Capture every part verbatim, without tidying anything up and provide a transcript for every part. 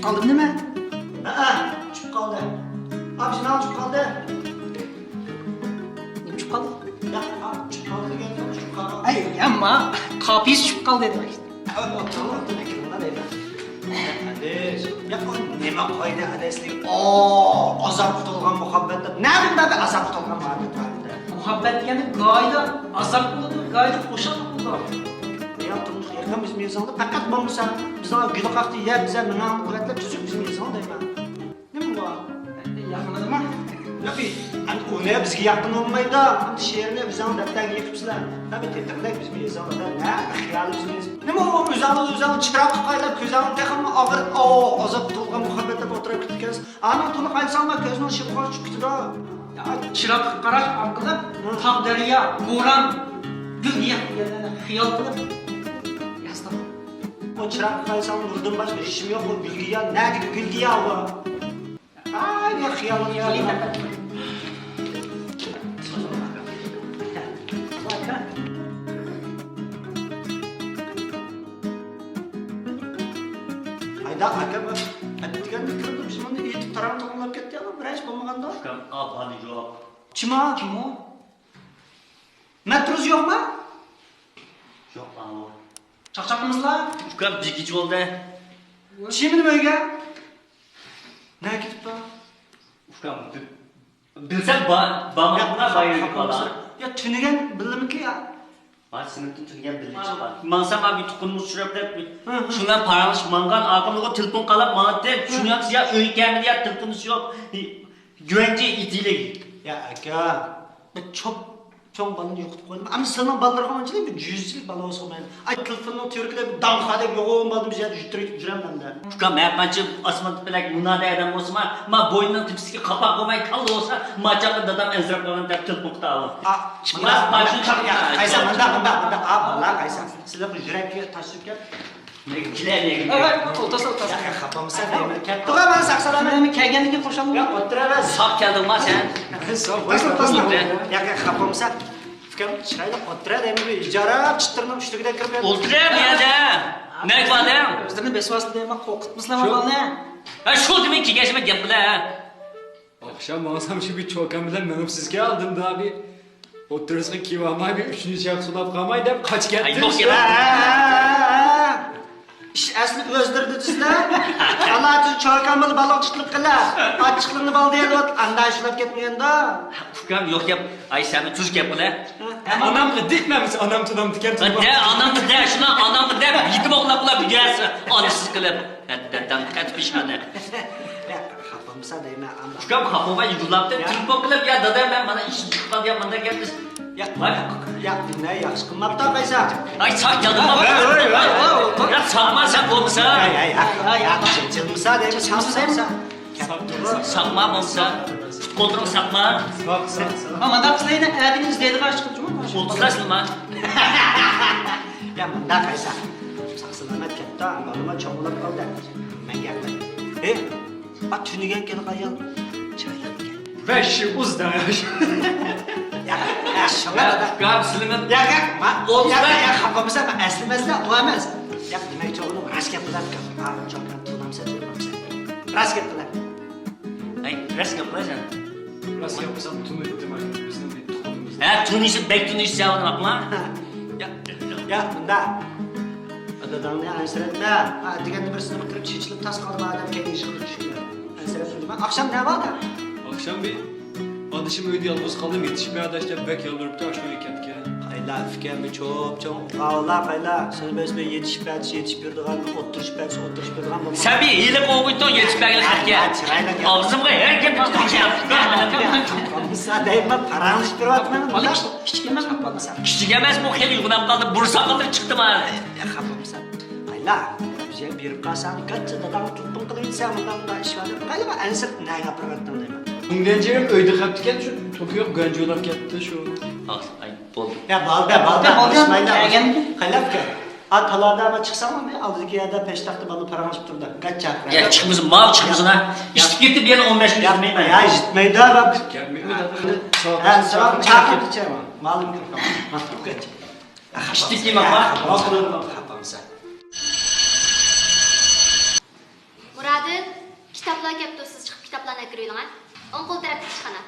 ئالدىم نېمە؟ ھەئە، چۈشۈپ قالدى. ئاپىسىنىڭ چۈشۈپ قالدى. نېمە چۈشۈپ قالدى؟ يا، چۈشۈپ قالدى دېگەن چۈشۈپ قالدى. ئەي، ياما، قاپىيىسى چۈشۈپ قالدى دېمەك. ئەدىس، يا، نېمە قايدا ئەدەسلىك؟ ئو، ئازابقا تولغان مۇھەببەت دەپ. نەدىن بەردى ئازابقا تولغان مۇھەببەت بار دەپ؟ مۇھەببەت دېگەندە گاھىدا ئازاب بولىدۇ، گاھىدا خۇشاللىق بولىدۇ. يا، تۇرمۇش يېقىن بىزمۇ يېزىڭدا پەقەت بولمىسا، بىزنىڭ گۈلى قاقتى يەپ، بىزە مېڭەڭ قۇۋۋەتلەپ تۈزۈك بىزمۇ يېزىڭ دەيمەن. نېمە بۇ؟ ياقمىدىمۇ؟ ياقى، ئەمدى ئۇنى بىزگە ياققىنى بولمايدۇ. ئەمدى شېئىرنى بىزنىڭ دەپتەرگە يېقىپسىلەر. ھە، بىر تېتىقدەك بىزمۇ يېزىڭ دەپ، نە خىيالى بىزمۇ يېزىڭ. نېمە ئۇ ئۆزەڭنى ئۆزەڭ چىراغقا قايلاپ، كۆزەڭنى تېخىمۇ ئاغرىپ، ئو، ئازاب تولغان مۇھەببەت دەپ ئولتۇرۇپ كېتىدىكەنسىز. ئانىڭ تولۇق ئايلىساڭ، كۆزنىڭ شېپىقى چۈشۈپ كېتىدۇ. يا، چىراغقا قاراش ئارقىلىق ھە. تاغ، دەريا، بوران، گۈل، گىياھ دېگەنلەرنى خىيال قىلىپ يازدىم. ئۇ چىراغقا قارىساڭ نۇردىن باشقا ھېچنېمە يوق، ئۇ گۈل، گىياھ، نەدىكى گۈل، گىياھ ئۇ؟ ئاي، يا خىيالىڭ يا. ھايدا، ئاكام ئەتىگەندە كىردى، بىز مۇنى ئېيتىپ تاراڭ-تۇرۇڭلاپ كەتتى، بىر ئىش بولمىغاندا. ئۇكام، ئاپانى يوق. چىما؟ كىم ئۇ؟ مەتروس يوقما؟ يوق، ئاۋۇ. چاقچاقمىزلا؟ ئۇكام، بىر كېچە بولدى. چىمىدىم ئۆيگە؟ نەگە كېتىپتۇ؟ ئۇكام، بىلسەم، با-، بارماقلا، بايىرى بالا. يا، تۈنۈگۈن بىللىمىكى يا؟ ھا، سىنىپتىن تۈنۈگۈن بىللە چىققان. ماڭسام، ھا، بىر تۇغقىنىمىز ئۇچراپ دەپ، ھە، ھە. شۇنداق پاراڭلىشىپ ماڭغان، ئارقامدىغۇ تېلېفون قالاپ ماڭاتتى. ھە. شۇنىڭ يا ئۆي كەلمىدى، يا تېلېفونىمىز يوق. گۈەنجى ئېتىلىك. يا ئاكا، بىر چوپ چوڭ بالىنى يوقىتىپ قويدۇم. ئەمما سىلىنىڭ بالىلىرىغا ئۇنچىلىك بىر جۈزىچىلىك بالا بولسا بولمايدۇ. ئاي، تېلېفوننىڭ تۈۋرۈكىدە بىر داڭخادەك يوغان بالىنى بىز يەردە يۈتتۈرۈپ يۈرەمەن-دە. ئۇكام، ھەرقانچە ئاسمان تۈپەلەك مۇنادى ئادەم بولسىمۇ، ما بوينىنىڭ تېپىسىدىكى قاپاق بولماي كاللا بولسا، ما چاققا دادام ئەنسىرەپ قالغان دەپ تېلېفون قىلىپ ئاۋۇ. ئا، مۇنداق، مۇنداق، مۇنداق، قايسا، مۇنداق، مۇنداق، مۇنداق، ئا، باللا، قايسا. سىلەر بۇ يۈرەككە تاش چۈشۈپ كەپ. نېگە كېلەي، نېگە؟ ئەي، ئەي، ئولتۇرسا، ئولتۇرسا. ياق، ياق، خاپا بولمىسا دەيمەن. كەتتىغۇ، مەن ساق سالامەت. مەن كەلگەندىن كېيىن خوش ئالدىم. ياق، ئولتۇراۋەر. ساق كەلدىڭما سەن؟ ساق، ئولتۇر، ئولتۇر. ياق، ياق، خاپا بولمىسا. ئۇكام، چىرايلىق ئولتۇرە دەيمەن، بىر ئىجارە چىتىرنىڭ ئۈستىگە كىرىپ ياتىدۇ. ئولتۇرە بۇ يەردە. نەگە باردىڭ؟ ئۆزلىرىنى بېسىۋالسا دەيمەن، قورقۇتمىسىلەر بالىنى. ھە، شۇ دېمەي كېگەشمە گەپ قىلە. ئاخشام ماڭسام شۇ بىر چوكان بىلەن مېڭىپ سىزگە ئالدىمدا بىر ئوتتۇرىسىغا كىيىۋالماي بىر ئۈچىنچى ياق سولاپ قالماي دەپ قاچىپ كەتتى. يوق گەپ. ئىش ئەسلى ئۆزلىرىدە دېسىلە. ئالا چوكان بىلەن بالىغا تۇتۇلۇپ قېلە. ئاچچىقلىنىپ ئالدى يەپ ئاندا شۇلاپ كەتمىگەندە. ئۇكام يوق گەپ. ئاي سەن تۈز گەپ قىلە. ئانامغا دېمەمسە ئانام تۇنامدىكەن. دە ئانامغا دە شۇنا ئانامغا دەپ يېتىم ئوغلاپ ئۇلاپ يۈرسە ئانىسىز قىلىپ. دەدەم قەتئىي پېشانە. خاپا بولمىسا دەيمەن ئانداق. ئۇكام خاپا بولماي يىغلاپتۇ، يا. تېلېفون قىلىپ، يا دادا، مەن مانا ئىشىم چىقىپ قالدى، يا مانداق گەپلىشىپ. يا، يا، يا، نە ياخشى قىلماپتۇ قايسا. ئاي ساق كەلدىڭ. ۋاي، ۋاي، ۋاي، ۋاي، ۋاي. يا ساقما سەن بولمىسا. يا، يا، يا، يا، چىلمىسا دەيمەن، ساقما. ساقما بولمىسا. قولتۇرۇڭ ساقما. ساق، ساق، ساق. ھا، مانداق قىلسا يەنە ئەتىگىن ئىزدەيدىغان ئىش قىلىپ جۇمۇ. ئولتۇرسىلەرما. يا، مۇنداق قايسا. ساق سالامەت كەپتۇ، بالىمۇ چوڭ بولۇپ قالدى. مەن گەپ قىلاي. ھېي، ئا، تۈنۈگۈن كېلىپ قالغان چىرايلىق ئىكەن. ۋەششى ئۇز دەڭ. يا، يا، شۇڭا دادا. گاپ سىلىمىز. يا، يا، ما، ئوز يا، دەڭ. يا، خاپا بولسا، ما، ئەسلى مەسىلە ئۇ ئەمەس. يا، دېمەكچى بولدۇم، راست گەپ قىلىۋاتقان. ھا، چوكان تونامسەن، تونامسەن. راست گەپ قىلە. ھەي، راست گەپ قىلە سەن. راست گەپ قىلسام، تونۇيدۇ دېمەك، بىزنىڭ بىر تۇغقىنىمىز. ھە، تونۇيسەن، بەك تونۇيسەن، سەن ئۇنى باقما. يا، يا، مۇنداق. داداڭنى ئەنسىرەتمە. ھە، دېگەندە بىر سىنىپقا كىرىپ چېچىلىپ تاس قالدى ئادەم، كەينى ئىشقا چۈشكىنە. ئەنسىرەتمە دېمە. ئاخشام نە بار؟ ئاخشام بىر ئادىشىم ئۆيدە يالغۇز قالدىم، يېتىشىپ بەر ئاداش دەپ بەك يالۋۇرۇپتۇ، ئاشۇ ئۆيگە كەتكەن. قايلا ئۇكام، بىر چوپ-چوڭ ئۇخلاۋاللا، قايلا. سۆز بەرسە يېتىشىپ بەر دېسە يېتىشىپ بېرىدىغان، ئولتۇرۇشۇپ بەر دېسە ئولتۇرۇشۇپ بېرىدىغان بولمىغان. سەن بىر ھېلىقى ئوغۇيتۇڭ يېتىشىپ بەرگىلى خەتكە. ئاغزىمغا ھەر گەپنى تۇتۇپ. قاپالمىسا دەيمەن، پاراڭلىشىپ بېرىۋاتىمەن. بالا كىچىك ئەمەس. قاپالمىسا. كىچىك ئەمەسمۇ، خېلى يوغىناپ قالدى، بۇرساقلىرى چىقتىما. يا، قاپالمىسا. قايلا، بىزگە بېرىپ قالساڭ، گاچچا داداڭغا تېلېفون قىلىۋېتىسەن، مۇنداق، مۇنداق ئىش بار دەپ. قايلا، ئەنسىرەپ نەگە ئاپىرىۋەتتىڭ دەيمەن. گۇڭدەنجىڭىم ئۆيدە قاپتىكەن، شۇ توكى يوق، گۇەنجۇ بولاپ كەتتى شۇ. ئاي، بولدى. يا، بولدى، بولدى، بولدى، قىلىشمايلى. كەلگەندىكىن. قايلا ئۇكا. ئا، تالادا ما چىقساڭمۇ، مەن ئالدىدىكى يەردە پەشتاختا بالا پاراڭلىشىپ تۇرىدۇ. گاچچا. يا، چىقمىسۇن، ماۋۇ چىقمىسۇن، ھە. يا. ئىشتىپ كېتىپ يەنە ئون بەش مىنۇت يا، يا، يىتمەيدۇ، باب. كەلمەيمۇ، دادا. ھە، ساۋاق، چاقىرىپ ئىچىمەن. مالىم كىرىپ قالماس. ئىشتىپ كېلىڭ، ما. خاپا بولسا. مۇرادىن، كىرىۋېلىڭە. ئوڭ قول تەرەپتىكى ئىشخانا.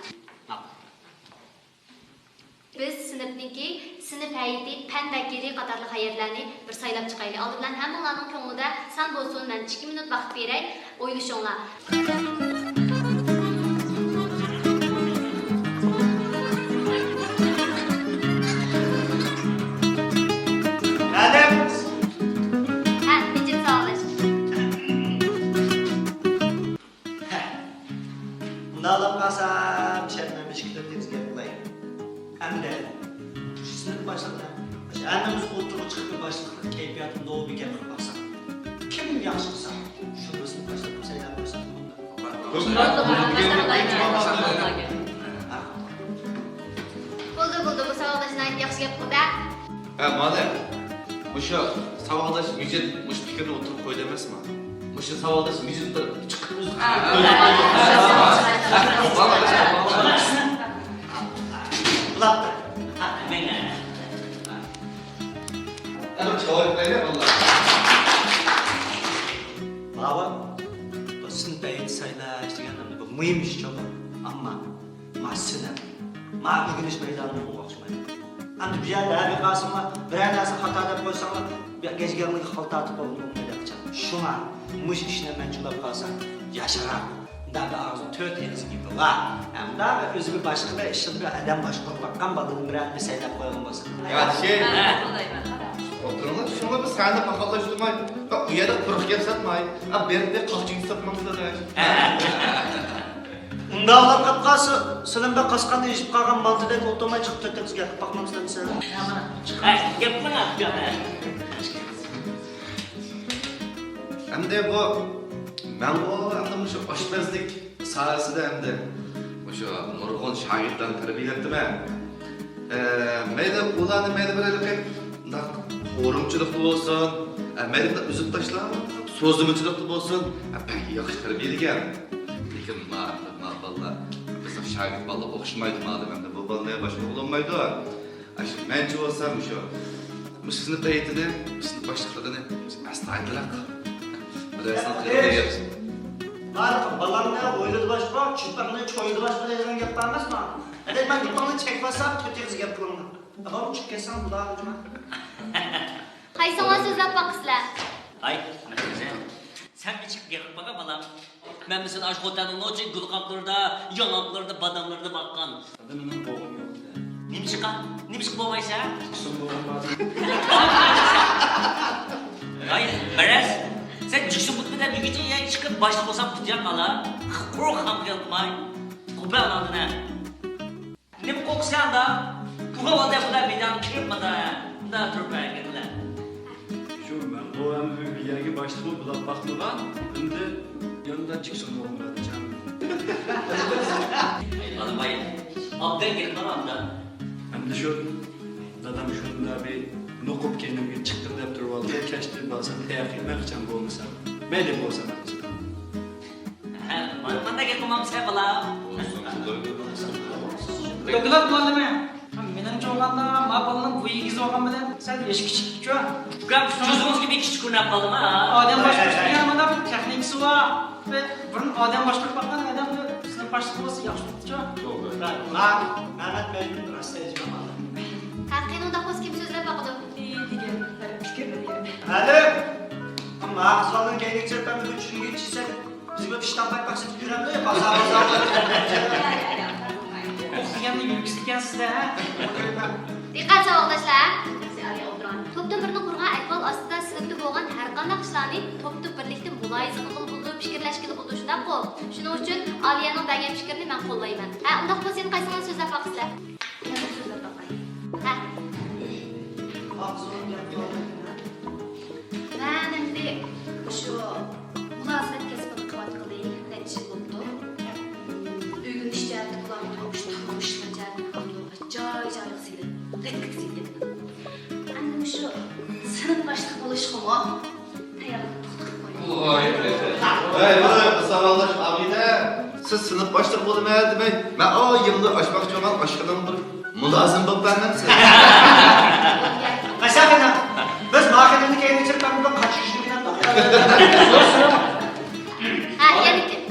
بىز سىنىپنىڭكى سىنىپ ھەيئىتى، پەن ۋەكىلى قاتارلىق ھەيئەتلەرنى بىر سايلاپ چىقايلى. ئالدى بىلەن ھەممىڭلارنىڭ كۆڭلىدە سان بولسۇن، مەن ئىككى مىنۇت ۋاقىت بېرەي، ئويلىشىڭلار. مەلىم! ھە، نىجىت ساۋاقداش. ھە. مۇنداق قىلىپ قالسام، شەرتنامە ئىككى تۆت تېگىز گەپ قىلاي. ئەمدى شۇ سىنىپ باشلىقىنى، ھەممىمىز ئوتتۇرىغا چىقىپ، باشلىقنىڭ كەيپىياتىنى نوبى گەپ قىلىپ باقساق، كىم ياخشى قىلسا، شۇ بىر سىنىپ باشلىقىنى سايلاپ قويساق بولىدۇ. بولدى، بولدى، بۇ ساۋاقداش ناھايىتى ياخشى گەپ قىلدى. ھە، مانا، مۇشۇ ساۋاقداش مىجىت مۇشۇ پىكىرنى ئوتتۇرىغا قويدى ئەمەسمۇ؟ مۇشۇ ساۋاقداش مىجىت بىر چىقىپ ئۆزى بۇلاپتۇ. ماۋۇ، بۇ سىنىپ ھەيئىتى سايلاش دېگەن بۇ مۇھىم ئىش چوقۇم. ئەمما ما سىنىپ، ما ئۆگىنىش مەيدانى بولغان ئوخشىمايدۇ. ئەمدى بۇ يەردە ھەر بىر قارىساڭلار، بىرەر نەرسە خاتا دەپ قويساڭلار، بۇ يەرگە گەجگەڭلىككە خاتا تارتىپ قويغىلى بولمايدۇ. شۇڭا مۇشۇ ئىشنى مەن جۇلاپ قالسام ياخشىراق. مۇنداق بىر ئاغزىدا تۆت ئېغىز گېپى بار. ھەمدە ئۆزى بىر باشلىق، بىر ئىشلىق، بىر ئادەم باشقۇرۇپ باققان بالىدىن بىرەرنى سايلاپ قويغان بولسا. ياخشى. ئولتۇرۇڭلار، شۇڭا بىز سەندە پاخاللاشتۇرماي، ئۇ يەردە قۇرۇق گەپ ساتماي، بېرىپ قاقچىنى ساتماقچىدە. ئۇنداق قىلىپ قالسا، سىلىم بىر قاسقاندا ئېشىپ قالغان مانتىدەك ئولتۇرماي چىقىپ كېتىمىز، گەپ قىلىپ باقمامسىلەر دېسە. ھە، گەپ قىلىڭ، گەپ. ئەمدى بۇ مەنغۇ ئەمدى مۇشۇ ئاشپەزلىك ساھەسىدە ئەمدى مۇشۇ نۇرغۇن شاگىرتلارنى تەربىيەلەپتىمەن. ئە، مەيلى ئۇلارنى مەيلى بىر ھېلىقى مۇنداق قورۇمىچىلىقتا بولسۇن، ئە، مەيلى بىر ئۈزۈپ تاشلاپ سوزۇمىچىلىقتا بولسۇن، ئە، بەك ياخشى تەربىيەلىگەن. لېكىن ما، ما بالىلار، بىزنىڭ شاگىرت بالىلار ئوخشىمايدۇ، مالىم ئەمدى بۇ بالىنى باشقا بولالمايدۇ. ئاشۇ مەنچە بولسا مۇشۇ، مۇشۇ سىنىپ ھەيئىتىنى، سىنىپ باشلىقلىقىنى ئەستايىدىلراق بىرەرسىنىڭ قىلىدۇ. بارىقى، بالامنى ھويلىدا باشقا، چىلپىقنى چويىدا باشقا دەيدىغان گەپ بار ئەمەسمۇ؟ ھەدەك مەن گېپىڭنى چەك باسسام، تۆت ئېغىز گەپ قىلىڭلار. بابام چىقىپ كەتسەڭ خۇدا ئاچما. قايسىڭلار سۆزلەپ باقىسىلەر؟ ھاي، سەن بىر چىقىپ گەپ قىلىپ باققىن بالام. مەن مىسال ئاشۇ خوتەننىڭ نوچى گۈلقاقلىرىدا، ياڭاقلىرىدا، باداملىرىدا باققان. ئادىمنىڭ بوغۇمى يوق. نېمىشقا؟ نېمىشقا بولمايسەن؟ جىكسون بوغۇم بار. ھاي، بەرەس، سەن جىكسون بوغۇم بىلەن نېمىشقا يەنە چىقىپ باشلىق بولساڭ پۇتىياق ئالا؟ قۇرۇق خام قىلماي. قوپە ئاناڭدىن ھە. نېمە قورقىسەن ئاندا؟ تۇغۇلغان ئادەم بۇنداق مەيدانغا كىرىپ مانا مۇنداق تۇرۇپ بەرگەنلەر. شۇ مەن بۇ ھەم بىر يەرگە باشلىقمۇ بۇلاپ باقمىغان، ئەمدى ياندا جىكسون بوغۇم بار دېچەم. ئاي بالام ئاي، ئابدان گەپ قىلما ئابدان. ئەمدى شۇ دادام شۇنداق بىر نوقۇپ كەينىمگە چىققىن دەپ تۇرۇۋالدى، كەچتىن بارسام تەييار قىلماي قىچان بولمىسا. مەيلى بولسا مەن قىلسام. ھە، مانا، مانا گەپ قىلمامسەن بالا. دوكلات مۇئەللىمى، مېنىڭچە ئويلىغاندا، ما بالىنىڭ بويى ئېگىز بولغان بىلەن سەل يېشى كىچىككىچۇ. ئۇكام، سۆزىڭىزگە بىر كىچىك كۆرۈنۈپ قالدىم ھە. ئادەم باشقۇرۇش دېگەن مانا تېخنىكىسى بار. بۇرۇن ئادەم باشقۇرۇپ باققان ئادەم سىنىپ باشلىقى بولسا ياخشى بولىدىچۇ. توغرا. مەمەت مەجنۇن راست دەيدىغان. ھە، قېنى ئۇنداق بولسا كىم سۆزلەپ باقىدۇ؟ دېگەن پىكىر بەرگەن. ھەلى، ما قىزلارنىڭ كەينىگە چىقىپ، بۇ چۈشۈمگە چىقسا، بىزگە بىر پىشتاق پايپاق سېتىپ يۈرەمدۇ، بازار، بازار. ئوخ دېگەننى يۈرگۈزىدىكەنسىز-دە، ھە؟ دىققەت، ساۋاقداشلار! توپتىن بىرنى قۇرغان ئەھۋال ئاستىدا سىنىپتا بولغان ھەرقانداق ئىشلارنى توپتا بىرلىكتە مۇلاھىزە قىلغىلى بولىدۇ، پىكىرلەشكىلى بولىدۇ، شۇنداققۇ؟ شۇنىڭ ئۈچۈن ئالىيەنىڭ بەرگەن پىكرىنى مەن قوللايمەن. ھە، ئۇنداق بولسا يەنە قايسىڭلار سۆزلەپ باقىسىلەر؟ مەن سۆزلەپ باقاي. ھە. مەن ئەمدى شۇ مۇلازىمەت كەسپىنى قىلىۋاتقىلى نەچچە يىل بوپتۇ. ئۆگىنىش جەھەتتە بولامدۇ، مۇشۇ تۇرمۇش جەھەتتە بولامدۇ، جاي-جايىغا سېلىپ، رەتلىك سېلىپ. ئەمدى مۇشۇ سىنىپ باشلىقى بولۇشقىمۇ تەييارلىق توختىتىپ قويدۇم. ۋاي، ۋاي، ۋاي، ساۋاقداش ئابىدە، سىز سىنىپ باشلىقى بولىمەن دېمەي، مەن ئايىمدا ئاچماقچى بولغان ئاشخانىنىڭ بىر مۇلازىمى بولۇپ بەرمەمسىز؟ قاچاقىنا، بىز ماخىنىمنى كەينىگە چىقىرىپ، بىر قاچا يۈزلۈكىنى ئالدۇق. ھە، يەنە كىم؟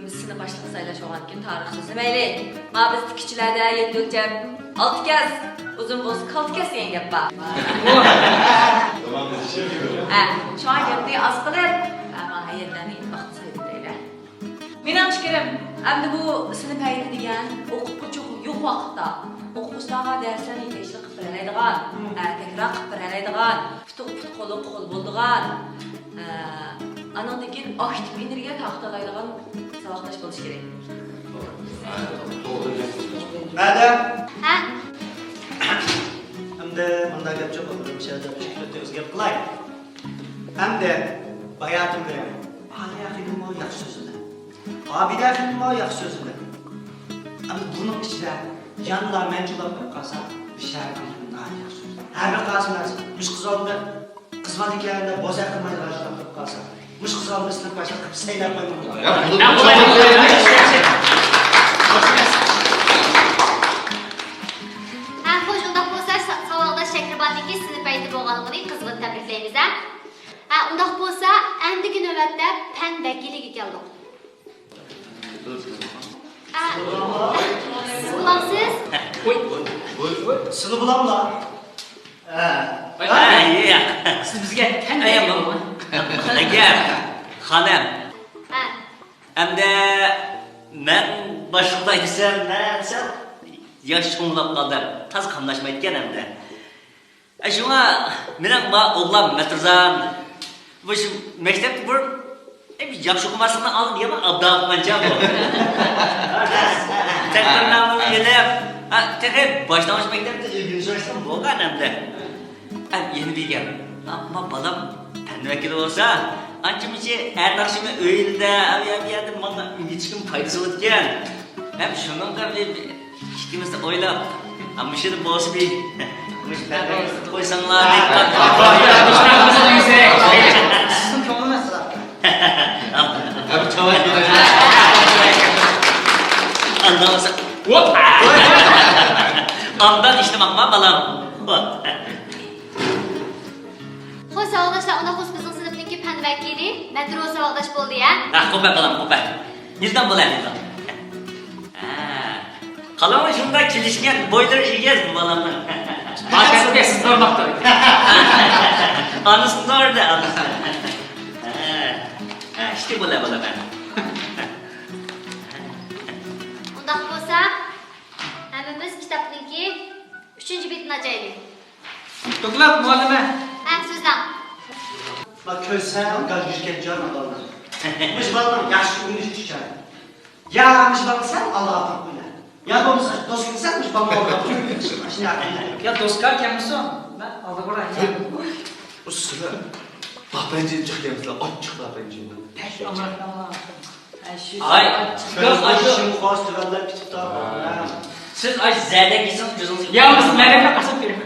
بىز سىنىپ باشلىقى سايلاش بولغاندىكىن تارىخ سۆزلىمەيلى. ما بىز تىككۈچىلەردە يەتتە ئۆلچەم، ئالتە كەس، ئۇزۇن بولسا كالتە كەس دېگەن گەپ بار. ھە، شۇڭا گەپنى ئاز قىلىپ، ھە، ما ھەيئەتلەرنى ۋاقتىدا سايلىۋېتەيلى. مېنىڭ پىكرىم، ئەمدى بۇ سىنىپ ھەيئىتى دېگەن ئوقۇتقۇچى يوق ۋاقىتتا ئوقۇغۇچىلارغا دەرسلەرنى يېتەكچىلىك قىلىپ بېرەلەيدىغان، ھە، تەكرار قىلىپ بېرەلەيدىغان، پۇت، پۇت قولى قول بولىدىغان، ئە، ئانىڭدىن كېيىن ئاكتىپ ئېنېرگىيە تارقىتالايدىغان ساۋاقداش بولۇشى كېرەك. مەدەم. ھە؟ ئەمدى مۇنداق گەپ جوق، بىر مۇشۇ يەردە ئىككى تۆت ئۆزگەرتىپ قىلاي. ئەمدى باياتىن بېرى ئالىيە خېنىممۇ ياخشى سۆزلىدى. ئابىدە خېنىممۇ ياخشى سۆزلىدى. ئەمدى بۇنىڭ ئىچىدە يەنىلا مەن جۇلاپ قويۇپ قالسام، بىر شەھەر خانىمى ناھايىتى ياخشى سۆزلىدى. ھەر بىر قاسىم قىز بالىنى قىزغىن ئىكەنلەر، بوزەك قىلمايدىغان ئىشلار قىلىپ قالسا، مۇشۇ قىز بالىنى سىنىپ باشلىق قىلىپ سەيلەپ قويماڭلار. يا، بۇنى ھە، خوش، ئۇنداق بولسا، سا-، ساۋاقداش شەھرىباننىڭكى سىنىپ ھەيئىتى بولغانلىقىنى قىزغىن تەبرىكلەيمىز، ھە؟ ھە، ئۇنداق بولسا، ئەمدىكى نۆۋەتتە پەن ۋەكىلىگە كەلدۇق. ئە، سىز بولامسىز؟ ۋوي، ۋوي، ۋوي، سىلى بولاملا؟ ئە. ۋوي، ئە، ياق. سىز بىزگە تەن ئەگەر بولغان. ئەگەر، خانىم. ھە. ئەمدى مەن باشلىقلاي دېسەم، مەن سەل ياش چوڭلاپ قالدىم. تازا قاملاشمايدىكەن ئەمدى. ئە، شۇڭا مېنىڭ بار ئوغلام مەترۇزان. مۇشۇ مەكتەپتە بۇرۇن، ئە، ياخشى ئوقۇماسلىقنىڭ ئالدىدا يامان ئابدال ئوقۇغانچە بۇ. تەقدىرنامىنى ئېلىپ، ھە، تېخى باشلانغۇچ مەكتەپتە ئۆگىنىش باشلىغان بولغان ئەمدى. ئە، يەنە بىر گەپ. ئەمما بالام پەن ۋەكىلى بولسا، ئانچە-مۇنچە ئەتە ئاخشىمى ئۆيدە، ئەۋ يەردە ماڭا ئۆگىتىشكىمۇ پايدىسى بولىدىكەن. ھەم شۇنىڭغا بىر، بىر ئىككىمىزنى ئويلاپ، ھە، مۇشۇنى بولسا بىر، مۇشۇ پەندە قويساڭلار دەپ. سىزنىڭ كۆڭلىڭىز. ئانداق بولسا، ۋوپ! ئانداق ئىشلىمەڭما، بالام. خوش، ساۋاقداشلار، ئۇنداق بولسا بىزنىڭ سىنىپنىڭكى پەن ۋەكىلى مەترۇ ساۋاقداش بولدى، ھە؟ ھە، قوپە، بالام، قوپە. يىلدام بولە، يىلدام. ھە. قالاڭلار شۇنداق كېلىشكەن، بويلىرى ئېگىز بۇ بالامنىڭ. ئادەتتە سىز نورمال تۇرۇڭ. ئانىسى نوردا، ئانىسى. ھە. ھە، ئىشتى بولە، بالام. ئۇنداق بولسا، ھەممىمىز كىتابنىڭكى ئۈچىنچى بېتىنى ئاچايلى. دوكلات، مۇئەللىمە. ھە، سۆزلەڭ. باق، كۆرسەڭ، گاج يۈرگەن جان بالىنىڭ. مۇشۇ بالىنىڭ ياخشى ئۆگىنىش ئۈچۈن. يا مۇشۇ بالىنى سەن ئالدىغا ئاپىرىپ قويلا. يا بولمىسا دوسكىنى سەن مۇشۇ بالىنى ئالدىغا ئاپىرىپ قويلا. شۇنداق قىلىڭ. يا دوسكا كەلمىسۇن، مەن ئالدىغا ئۇراي. بۇ سىلەر باپەنجىنى چىقىرىمسىلەر، ئاچچىق باپەنجىنى. بەك ئامراق. ئاي، كۆز ئاچىشىم خاس تۆۋەنلەپ كېتىپتۇ. سىز ئاي زەدەك يېسىڭىز كۆزىڭىز. يا، بىز مەرەكە قاساپ بېرىڭ.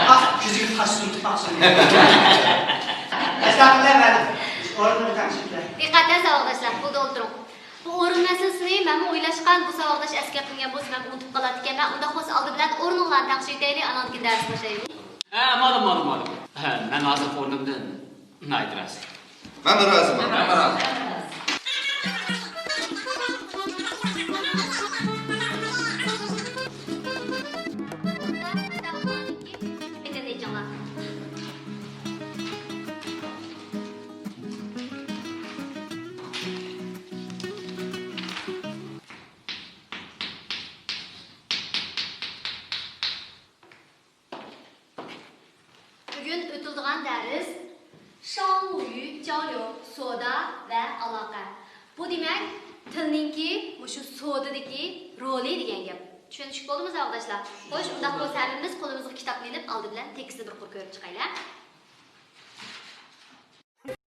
ئاھ، كۆزىگە تاش سۈرتۈپ باقسۇن. ئەستەغپىرۇللا، مەلۇم. ئورنىنى تەڭشىپ بېرىڭ. دىققەت، ساۋاقداشلار، پۇلدا ئولتۇرۇڭ. بۇ ئورۇن مەسىلىسىنى مەنمۇ ئويلاشقان، بۇ ساۋاقداش ئەسكەر قىلمىغان بولسا مەن ئۇنتۇپ قالاتتىكەنمەن. ئۇنداق بولسا ئالدى بىلەن ئورنۇڭلارنى تەڭشىۋېتەيلى، ئانان كېيىن دەرسنى باشلايلى. ھە، مالۇم، مالۇم، مالۇم. ھە، مەن ھازىرقى ئورنۇمدىن ناھايىتى رازى. مەنمۇ رازىمەن. مەنمۇ رازى. بۈگۈن ئۆتۈلىدىغان دەرس شاڭيۈ جياڭيۇ، سودا ۋە ئالاقە. بۇ دېمەك، تىلنىڭكى مۇشۇ سودىدىكى رولى دېگەن گەپ. چۈشەنچۈكلۈك بولدىمۇ، ساۋاقداشلار؟ خوش، ئۇنداق بولسا ھەممىمىز قولىمىزغا كىتابنى ئېلىپ، ئالدى بىلەن تېكىستنى بىر قۇر كۆرۈپ چىقايلى.